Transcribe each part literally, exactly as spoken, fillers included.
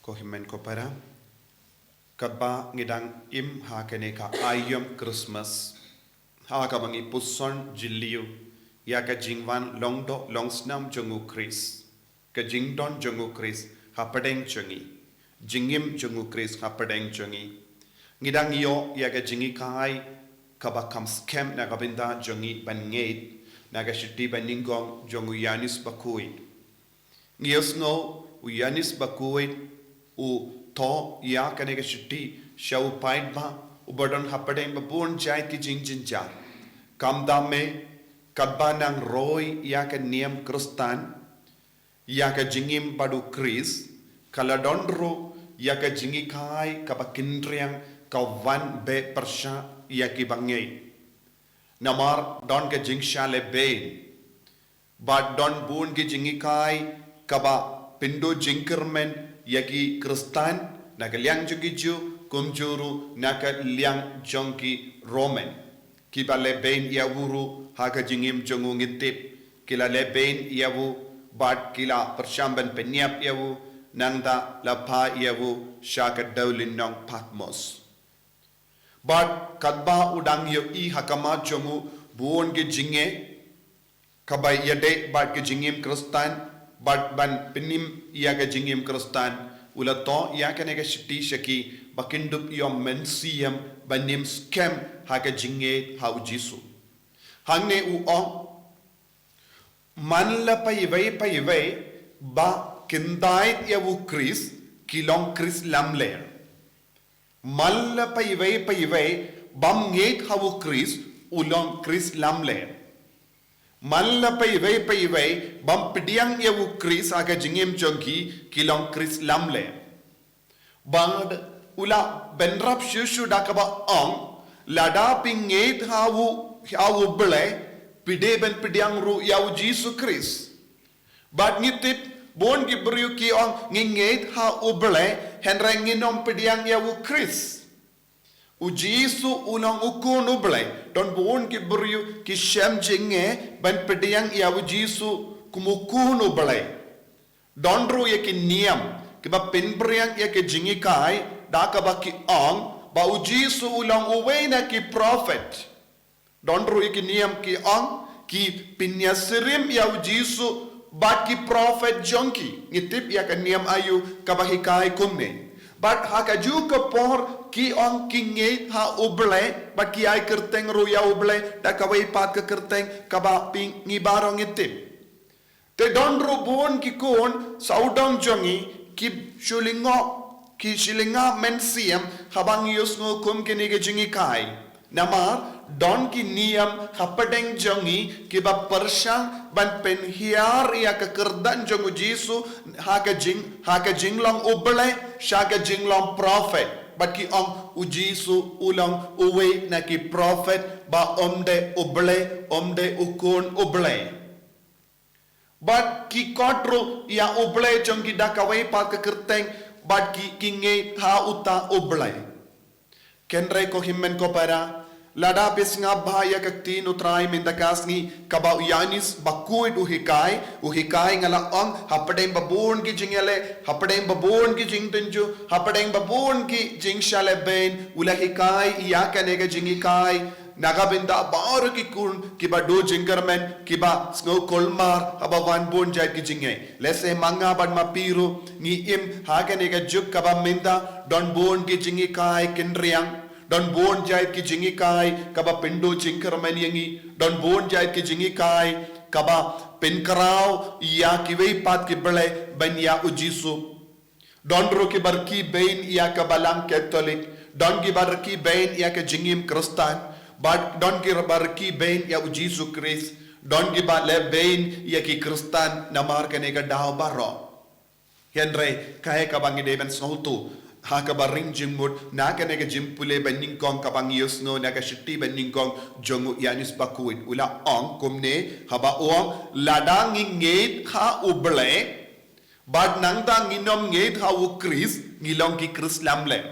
Ko hynmen ko para, katba ngi dang im ha kane ka aïom Christmas, ha kaba ngi puson jylliew ïa ka jingwan long doh long snam jong u Khrist, ka jingdon jong u Khrist hapdeng jong ngi, jingim jong u Khrist hapdeng jong ngi, ngi dang ïoh ïa ka jinghikai kaba kham skhem na ka bynta jong ngi ban ngeit na ka shithi banyngkong jong u Ïoannis Bakhuid. Ngi ïohsngew u Ïoannis Bakhuid u thoh ïa kane ka shithi sha u paidbah uba don hapdeng babun jait ki jingjynjar. Kumta me, katba nang roi ïa ka niam Khristan, ïa ka jingim bad u Khrist, ka la don ruh ïa ka jinghikai kaba kynriang ka wan beh pyrshah ïa kiba ngeit. Namar don ka jingshah lehbeiñ bad don bun ki jinghikai kaba pynduh jingkyrmen ïa ki Khristan na ka liang jong ki Jiw kumjuh ruh na ka liang jong ki Roman. Kiba lehbeiñ ïa u ruh ha ka jingim jong u ngi tip, ki la lehbeiñ ïa u bad ki la pyrshang ban pynïap ïa u, nangta la phah ïa u sha ka dewlynnong Patmos. Bad katba u dang ïohi ha khmat jong u bun ki jingeh kaba ïadei bad ka jingim Khristan bad ban pynim ïa ka jingim Khristan, u la thoh ïa kane ka shithi sha ki ba kin dup ïoh mynsiem ba nym skhem ha ka jingngeit ha u Jisu. Hangne u ong, man la paiwei paiwei ba kyntait ïa u Khrist ki long Khrist lamler. Man la paiwei paiwei bam ngeit ha u Khrist u long Khrist lamler. Man la paiwei paiwei bam pdiang ïa u Khrist ha ka jingim jong ki ki long Khrist lamler. Bad u la bynrap shuh shuh da kaba ong, lada phi ngeit ha u, ha u Blei, phi dei ban pdiang ruh ïa u Jisu Khrist. Bad ngi tip bun ki briew ki ong ngi ngeit ha u Blei, hynrei ngim pdiang ïa u Khrist. U Jisu u long u Khun u Blei. Don bun ki briew ki shem jingeh ban pdiang ïa u Jisu kum u Khun u Blei. Don ruh ïa ki niam kiba pynpriang ïa ki jinghikai da kaba ki ong ba u Jisu u long uwei na ki prophet. Don ruh ïa ki niam ki ong ki pynïasyriem ïa u Jisu bad ki prophet jong ki. Ngi tip ïa ka niam aïu kaba hikai kumne. Bad ha kajuh ka por ki ong ki ngeit ha u Blei bad ki ai kyrteng ruh ïa u Blei da kawei pat ka kyrteng kaba phi, ngi baroh ngi tip. Te don ruh bun ki khun sawdong jong ngi ki shu lyngngoh, ki shu lyngngoh mynsiem haba ngi ïohsngew kum kine ki jinghikai. Namar don ki niam hapdeng jong ngi kiba pyrshang ban pynhiar ïa ka kyrdan jong u Jisu ha ka jing, ha ka jinglong u Blei sha ka jinglong prophet. Bad ki ong u Jisu u long uwei na ki prophet ba um dei u Blei, um dei u Khun u Blei. Bad ki kot ruh ïa u Blei jong ki da kawei pat ka kyrteng bad ki, ki ngeit ha uta u Blei. Hynrei ko hynmen ko para, lada phi sngap bha ïa ka ktien u Trai mynta ka sngi kaba u Ïoannis Bakhuid u hikai, u hikai nga la ong hapdeng babun ki jingïaleh, hapdeng babun ki jingtynjuh, hapdeng babun ki jingshah lehbeiñ, u la hikai ïa kane ka jinghikai na ka bynta baroh ki khun kiba duh jingkyrmen, kiba sngew kulmar haba wan bun jait ki jingeh. Lehse ma nga bad ma phi ruh ngi im ha kane ka juk kaba mynta, don bun ki jinghikai kynriang, don bun jait ki jinghikai kaba pynduh jingkyrmen ïa ngi, don bun jait ki jinghikai kaba pynkhraw ïa kiwei pat ki blei ban ïa u Jisu. Don ruh kiba rkhie beiñ ïa ka Balang Katholik, don kiba rkhie beiñ ïa ka jingim Khristan, bad don kiba rkhie beiñ ïa u Jisu Khrist, don kiba leh beiñ ïa ki Khristan namar kane ka daw baroh. Hynrei kaei kaba ngi dei ban sngewthuh ha kaba ring jingmut na kane ka jingpule banyngkong kaba ngi ïohsngew na ka shithi banyngkong jong u Ïoannis Bakhuid, u la ong kumne haba u ong, lada ngi ngeit ha u Blei bad nangta ngim ngeit ha u Khrist, ngi long ki Khrist lamler.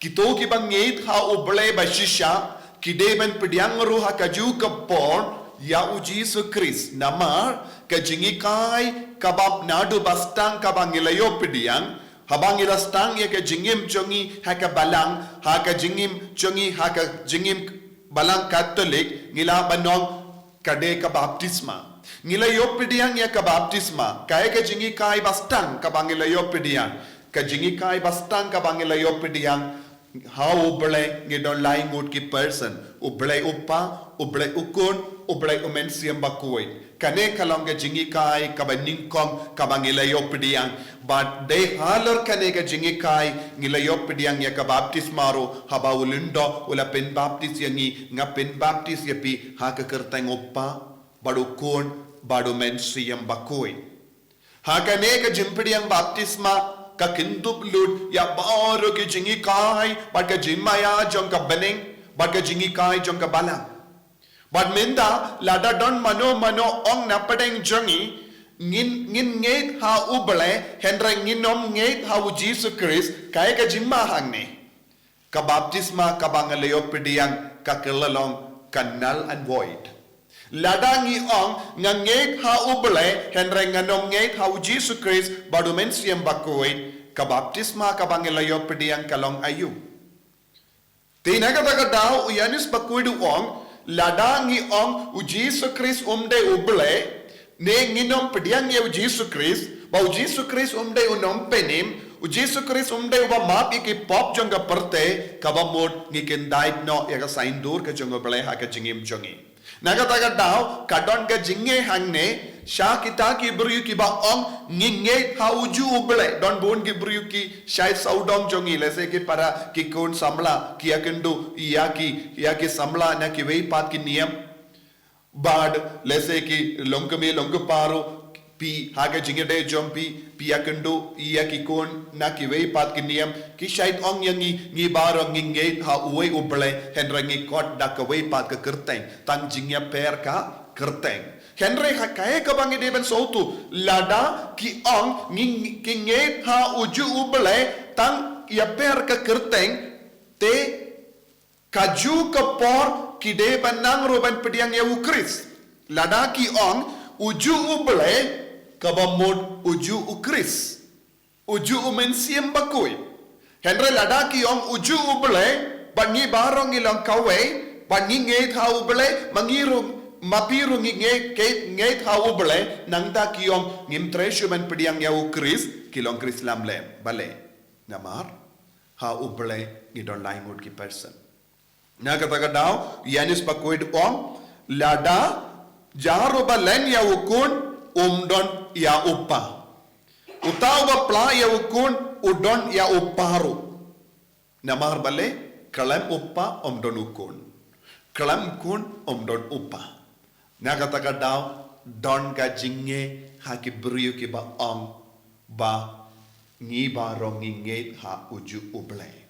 Kito kiba ngeit ha u Blei ba shisha ki dei ban pdiang ruh ha kajuh ka por ïa u Jisu Khrist. Namar ka jinghikai kaba naduh ba sdang kaba ngi la ïoh pdiang, Haba ngi la sdang ïa ka jingim jong ngi ha ka balang, ha ka jingim jong ngi ha ka jingim balang Katholik, ngi lah ban ong ka dei ka baptisma. Ngi la ïoh pdiang ïa ka baptisma, kaei ka jinghikai ba sdang kaba ngi la ïoh pdiang? Ka jinghikai ba sdang kaba ngi la ïoh pdiang, ha U Blei ngi don lai ngut ki person, U Blei U Kpa, U Blei U Khun, U Blei U Mynsiem Bakhuid. Kane ka long ka jinghikai kaba nyngkong kaba ngi la ïoh pdiang. Bad dei halor kane ka jinghikai ngi la ïoh pdiang ïa ka baptisma ruh, haba u lyngdoh u la pynbaptis ïa ngi, nga pynbaptis ïa phi ha ka kyrteng U Kpa, bad U Khun, bad U Mynsiem Bakhuid. Ha kane ka jingpdiang baptisma ka kyndup lut ïa baroh ki jinghikai bad ka jingmaïa jong ka bneng bad ka jinghikai jong ka balang. Bad mynta lada don mano mano ong na pdeng jong ngi, ngin, ngin ngeit ha U Blei, hynrei ngin ym ngeit ha U Jisu Khrist, kaei ka jingma hangne? Ka baptisma kaba ngi la ïoh pdiang ka kylla long ka null and void. Lada ngi ong nga ngeit ha U Blei, hynrei ngan ym ngeit ha U Jisu Khrist bad U Mynsiem Bakhuid, ka baptisma kaba ngi la ïoh pdiang ka long aïu? Te na kata ka daw u Ïoannis Bakhuid u ong, lada ngi ong U Jisu Khrist um dei U Blei, ne ngin ym pdiang ïa U Jisu Khrist, ba U Jisu Khrist um dei U Nongpynim, U Jisu Khrist um dei uba map ïa ki pop jong ka pyrthei, kaba mut ngi kyndait noh ïa ka saiñdur ka jong U Blei ha ka jingim jong ngi. Na kata ka daw ka don ka jingeh hangne sha kita ki briew kiba ong ngi ngeit ha uju U Blei. Don bun ki briew ki shait sawdong jong ngi, lehse ki para ki khun samla ki ïakynduh ïa ki, ïa ki samla na kiwei pat ki niam. Bad lehse ki longkmie longkpa ruh, phi ha ka jingïadei jong phi, phi ïakynduh ïa ki khun na kiwei pat ki niam, ki shait ong ïa ngi, ngi baroh ngi ngeit ha uwei U Blei, hynrei ngi khot da kawei pat ka kyrteng, tang jingïapher ka kyrteng. Hynrei ha kaei kaba ngi dei ban sngewthuh, lada ki ong ngi, ngi, ki ngeit ha uju U Blei tang ïapher ka kyrteng, te kajuh ka por ki dei ban nang ruh ban pdiang ïa U Khrist. Lada ki ong uju U Blei, kaba mut uju U Khrist, uju U Mynsiem Bakhuid. Hynrei lada ki ong uju U Blei, bad ngi baroh ngi long kawei, bad ngi ngeit ha U Blei, ma ngi ruh, ma phi ruh ngi ngeit, ngeit, ngeit ha U Blei, nangta ki ong ngim treh shuh ban pdiang ïa U Khrist, ki long Khrist lamler. Balei? Namar ha U Blei ngi don lai ngut ki person. Na kata ka daw, Ïoannis Bakhuid u ong, lada jar uba len ïa U Khun um don ïa U Kpa. Uta uba pla ïa U Khun u don ïa U Kpa ruh. Namar balei? Khlem U Kpa ym don U Khun. Khlem U Khun ym don U Kpa. Na kata ka daw, don ka jingeh ha ki briew kiba ong ba ngi baroh ngi ngeit ha uju U Blei.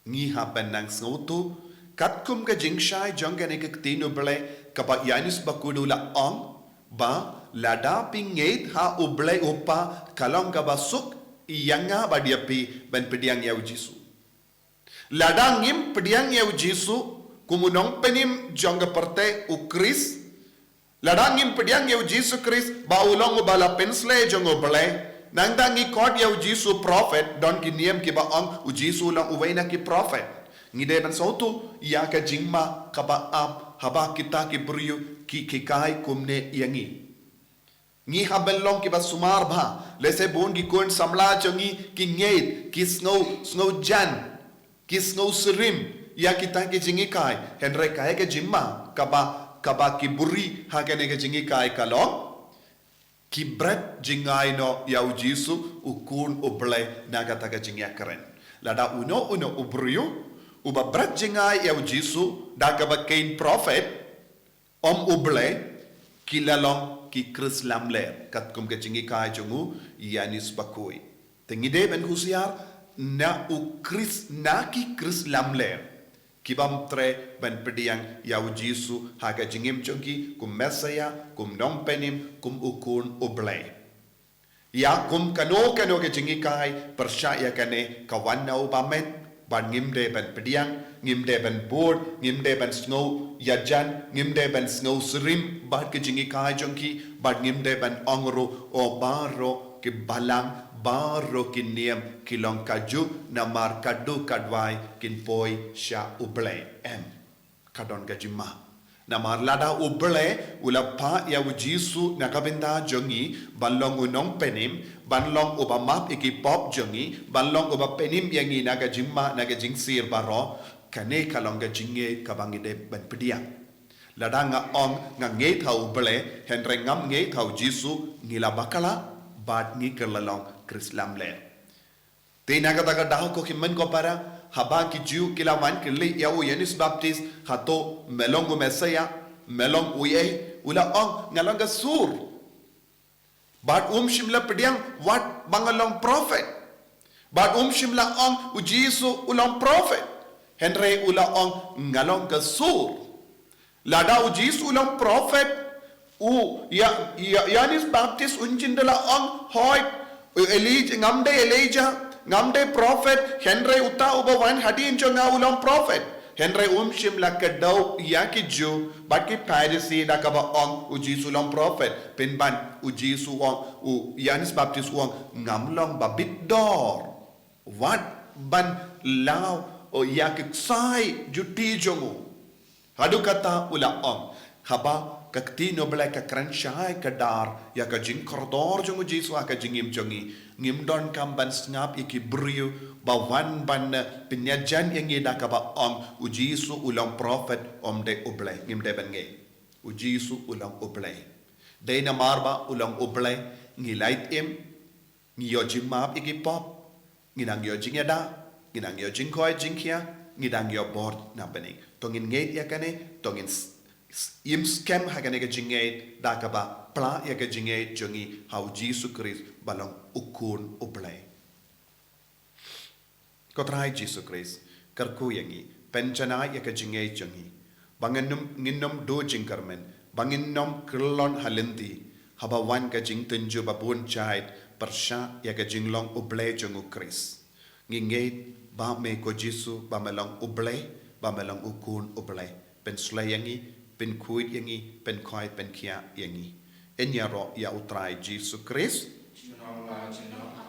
Ngi hap ban nang sngewthuh katkum ka jingshai jong kane ka ktien U Blei, kaba Ïoannis Bakhuid u la ong, ba lada phi ngeit ha U Blei U Kpa, ka long kaba suk ïa nga bad ïa phi ban pdiang ïa U Jisu. Lada ngim pdiang ïa U Jisu kum U Nongpynim jong ka pyrthei, U Khrist, lada ngim pdiang ïa U Jisu Khrist ba u long uba la pynsleh jong U Blei, nangta ngi khot ïa U Jisu prophet, don ki niam kiba ong U Jisu u long uwei na ki prophet. Ngi dei ban sngewthuh ïa ka jingma kaba ap haba kita ki briew ki, ki hikai kumne ïa ngi. Ngi hap ban long kiba sumar bha, lehse bun ki khun samla jong ngi ki ngeit, ki sngew, sngew jan, ki sngew syriem ïa kita ki jinghikai, hynrei kaei ka jingma kaba, kaba ki buhrieh ha kane ka jinghikai ka long, ki bret jngai noh ïa U Jisu, U Khun U Blei, na kata ka jingïakren. Lada uno uno u briew uba bret jngai ïa U Jisu da kaba kheiñ prophet, ym U Blei, ki la long ki Khrist lamler, katkum ka jinghikai jong u Ïoannis Bakhuid. Te ngi dei ban husiar na u Khrist, na ki Khrist lamler, ki bym treh ban pdiang ïa U Jisu ha ka jingim jong ki kum Messaïah, kum Nongpynim, kum U Khun U Blei. Ïa kum kano kano ka jinghikai pyrshah ïa kane ka wan na u bymman, bad ngim dei ban pdiang, ngim dei ban bud, ngim dei ban sngew ïajan, ngim dei ban sngew syriem bad ka jinghikai jong ki, bad ngim dei ban ong ruh, o baroh Ki balang baroh ki niam ki long kajuh namar kaduh kaduwai kin poi sha U Blei. Em. Ka don ka jingmap. Namar lada U Blei u la phah ïa U Jisu na ka bynta jong ngi ban long u nongpynim, ban long uba map ïa ki pop jong ngi, ban long uba pynim ïa ngi na ka jingma, na ka jingsir baroh, kane ka long ka jingngeit kaba ngi dei ban pdiang. Lada nga ong nga ngeit ha U Blei, hynrei ngam ngeit ha U Jisu, ngi la bakla, bad ngi kylla long Khrist lamler. Te na kata ka daw ko ki mei ko para, haba ki Jiw ki la wan ki leit ïa u Ïoannis Baptis, hato me long u Messiah, me long u ei, u la ong nga long ka sur. Bad um shym la pdiang wat ba nga long prophet. Bad um shym la ong U Jisu u long prophet. Hynrei u la ong nga long ka sur. Lada U Jisu u long prophet, u Ïa-, Ïa-, Ïoannis Baptis un jin da la ong hooid, u Elijah, ngam dei Elijah, ngam dei prophet, hynrei uta uba wan hadien jong nga u long prophet. Hynrei um shym la kdew ïa ki Jiw bad ki Pharisi da kaba ong U Jisu u long prophet. Pynban U Jisu u ong, u Ïoannis Baptis u ong ngam long ba bit dor wat ban law ïa ki ksai juti jong u. Haduh kata u la ong, haba ka ktien U Blei ka kren shai kdar ïa ka jingkordor jong U Jisu ha ka jingim jong ngi, ngim donkam ban sngap ïa ki briew ba wan ban pynïajan ïa ngi da kaba ong U Jisu u long prophet, um dei U Blei, ngim dei ban ngeit. U Jisu u long U Blei. Dei namar ba u long U Blei ngi lait im, ngi ïoh jingmap ïa ki pop, ngi nang ïoh jingïada, ngi nang ïoh jingkoit jingkhiah, ngi nang ïoh bor na bneng. To ngin ngeit ïa kane, to ngin s-, s-, im skhem ha kane ka jingngeit da kaba pla ïa ka jingngeit jong ngi ha U Jisu Khrist ba long U Khun U Blei. Ko Trai Jisu Khrist, kyrkhu ïa ngi, pynjanai ïa ka jingngeit jong ngi. Ba ngin nym, ngin nym duh jingkyrmen, ba ngin nym kyllon ha lynti, haba wan ka jingtynjuh ba bun jait pyrshah ïa ka jinglong U Blei jong U Khrist. Ngi ngeit ba me ko Jisu, ba me long U Blei, ba me long U Khun U Blei. Pynshlei ïa ngi, pynkhuid ïa ngi, pynkoit pynkhiah ïa ngi. Yn ïaroh ïa U Trai Jisu Khrist. Junom la junom.